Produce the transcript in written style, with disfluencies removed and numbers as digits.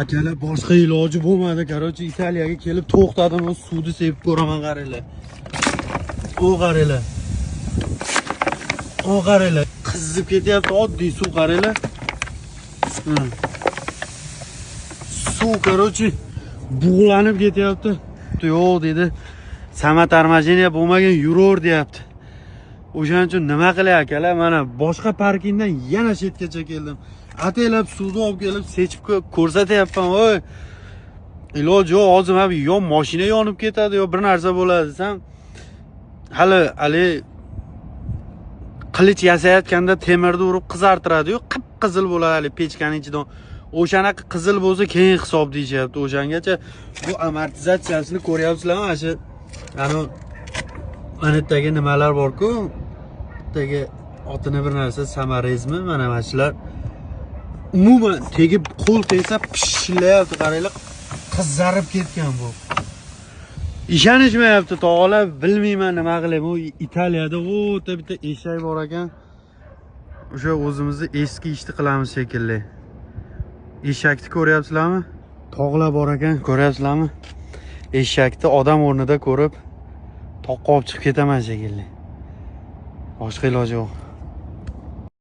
Akalar, boshqa iloji bo'lmadi. Короче, Italiyaga kelib to'xtadim, suvni sepib ko'raman, qaranglar. O, qaranglar. O, qaranglar. Qizib ketyapti oddiy suv, qaranglar. Suv, короче, bug'lanib ketyapti. Yo'q dedi. Самоторможение bo'lmagan, yuror deyapti. O'shaning uchun nima qilay, akalar? Mana boshqa parkingdan yana chetgacha keldim. Ataylab suvni olib kelib sechib ko'rsatyapman. Voy. Iloji yo'q, hozir mana yo mashina yonib ketadi, yo bir narsa bo'ladi desam, hali qilich yasayotganda temirni urib qizartiradi-yu, qip-qizil bo'ladi hali pechkaning ichidan. O'shanaqa qizil bo'lsa keyin hisob deyishyapti. O'shangacha bu amortizatsiyasini ko'ryapsizlarmi? Mana shu ana mana yerdagi nimalar bor-ku? Bittagi otini bir narsa samarezmi? Mana shular umuman tegib qo'l tegsa pishilayapti, qaranglar, qizarib ketgan bu. Ishonishmayapti tog'alar, bilmayman nima qilay. Bu Italiyada o'ta bitta eshak bor ekan. O'sha o'zimizni eski ishni qilamiz shekilli. Eshakni ko'ryapsizlarmi? Tog'lar bor ekan, ko'ryapsizlarmi? Eshakni odam o'rnida ko'rib toqqa olib chiqib ketaman shekilli. Boshqa iloji yo'q.